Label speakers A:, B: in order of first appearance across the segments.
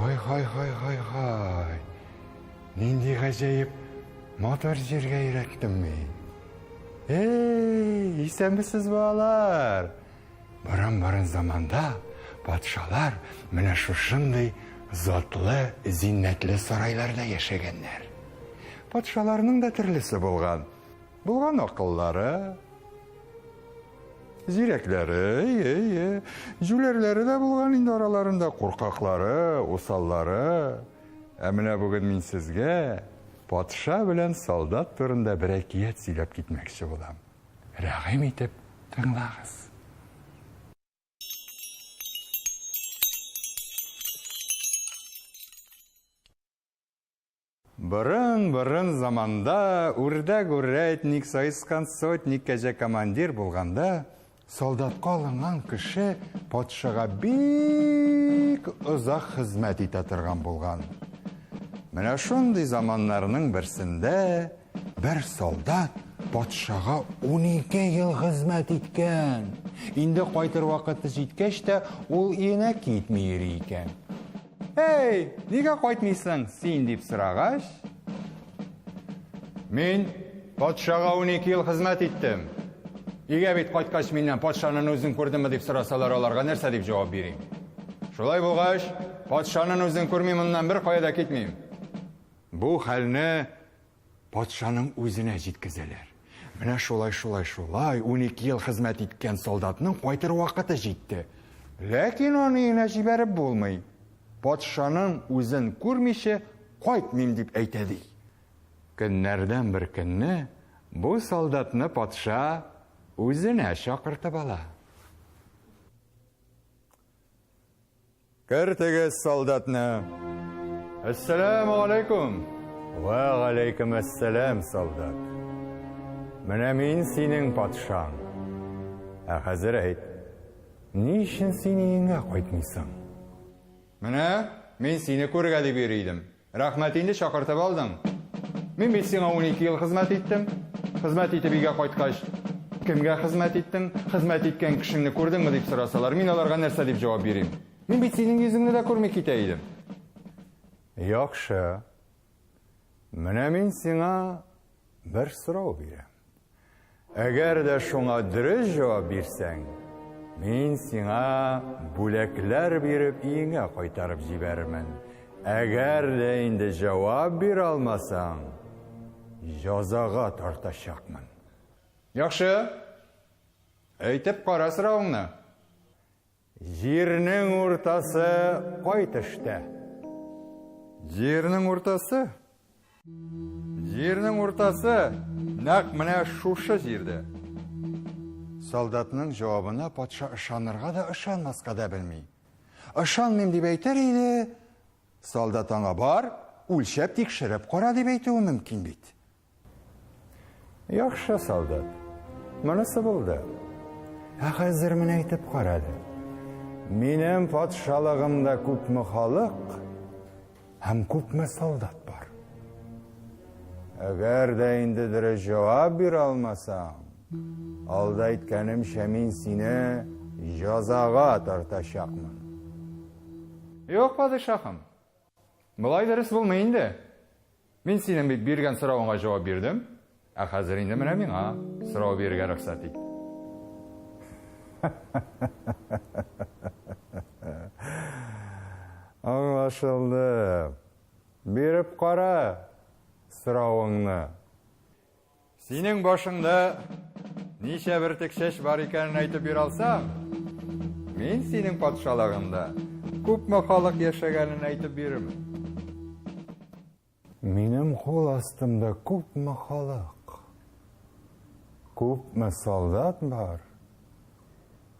A: Ай, хай, хай, хай, хай. Нинди гаҗәеп матур җиргә өйрәттем мин. Эй, исәнмесез, балалар. Борын-борын заманда патшалар менә шушындый затлы, зиннәтле сарайларда яшәгәннәр. Патшаларның да төрлесе булган. Булган акыллары, зирәкләре, әйе, әйе, җүләрләре дә булган инде араларында, куркаклары, усаллары. Ә менә бүген мин сезгә патша белән солдат турында бер әкият сөйләп китмәкче булам. Рәхим итеп тыңлагыз. Борын-борын заманда үрдәк үрәтник, саескан сотник, кәҗә командир булганда, солдатка алынган кеше патшага бик озак хезмәт итә торган булган. Менә шундый заманнарның берсендә бер солдат патшага 12 ел хезмәт иткән. Инде кайтыр вакыты җиткәч тә, ул өенә китми йөри икән. Эй, нигә кайтмыйсың син дип сорагач, мин патшага 12 ел хезмәт иттем. Өйгә бит кайткач миннән патшаның үзен күрдеңме дип сорасалар, аларга нәрсә дип җавап бирим? Шулай булгач, патшаның үзен күрми моннан бер кая да китмим. Бу хәлне Патшаның үзенә җиткезәләр. Менә шулай, шулай, шулай, 12 ел хезмәт иткән солдатның кайтыр вакыты җитте. Ләкин аны өенә җибәреп булмый. Патшаның үзен күрмичә кайтмыйм дип әйтә ди. Көннәрдән бер көнне бу солдатны патша үзенә чакыртып ала. Кертегез солдатны. Әссәләмү алейкум. Вә галәйкүм әссәләм, солдат. Менә мин синең патшаң. Ә хәзер әйт, ни өчен син өеңә кайтмыйсың? Менә мин сине күрергә дип йөри идем. Рәхмәт инде, чакыртып алдың. Мин бит сиңа 12 ел хезмәт иттем. Хезмәт итеп өйгә кайткач, кемгә хезмәт иттең, хезмәт иткән кешеңне күрдеңме дип сорасалар, мин аларга нәрсә дип җавап бирим? Мин бит синең йөзеңне дә күрми китә идем. Яхшы. Менә мин сиңа бер сорау бирәм. Әгәр дә шуңа дөрес җавап бирсәң, мин сиңа бүләкләр биреп өеңә кайтарып җибәрермен. Әгәр дә инде җавап бирә алмасаң, җазага тартачакмын. Яхшы. Әйтеп кара соравыңны. Җирнең уртасы кай төштә? Җирнең уртасы? Җирнең уртасы нәкъ менә шушы җирдә. Солдатның җавабына патша ышанырга да, ышанмаска да белми. Ышанмыйм дип әйтер иде, солдат аңа бар, үлчәп тикшереп кара дип әйтүе мөмкин бит. Яхшы, солдат. Монысы булды. Ә хәзер менә әйтеп кара әле. Минем патшалыгымда күпме халык һәм күпме солдат бар? Әгәр дә инде дөрес җавап бирә алмасаң, алда әйткәнемчә мин сине җазага тартачакмын. Юк, падишаһым. Болай дөрес булмый инде. Мин синең бит биргән соравыңа җавап бирдем. Ә хәзер инде менә миңа сорау бирергә рөхсәт ит. Аңлашылды. Биреп кара соравыңны. Синең башыңда ничә бөртек чәч бар икәнен әйтеп бирә алсаң, мин синең патшалыгыңда күпме халык яшәгәнен әйтеп бирермен. Минем кул астымда күпме халык, күпме солдат бар.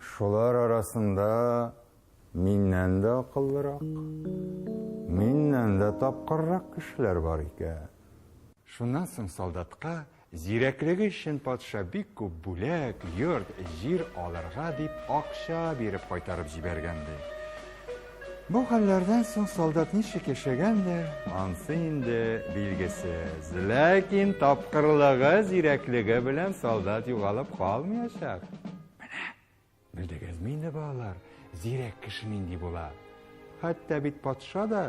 A: Шулар арасында миннән дә акыллырак, миннән дә тапкыррак кешеләр бар икән. Шуннан соң солдатка зирәклеге өчен патша бик күп бүләк, йорт, җир алырга дип акча биреп кайтарып җибәргән ди. Бу хәлләрдән соң солдат ничек яшәгәндер, ансы инде билгесез. Ләкин тапкырлыгы, зирәклеге белән солдат югалып калмаячак. Менә Белдегезме инде, балалар, зирәк кеше нинди була? Хәтта бит патша да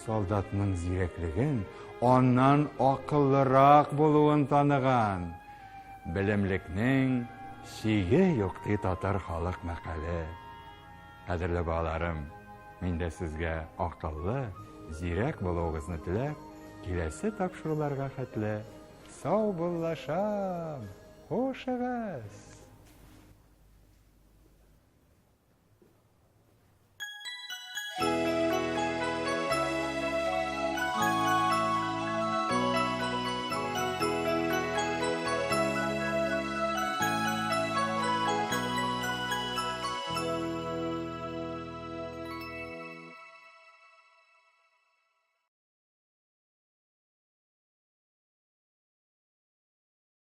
A: солдатның зирәклеген, аннан акыллырак булуын таныган. Белемлекнең чиге юк ди татар халык мәкале. Кадерле балаларым, мин дә сезгә акыллы, зирәк булуыгызны теләп, киләсе тапшыруларга хәтле саубуллашам. Хушыгыз!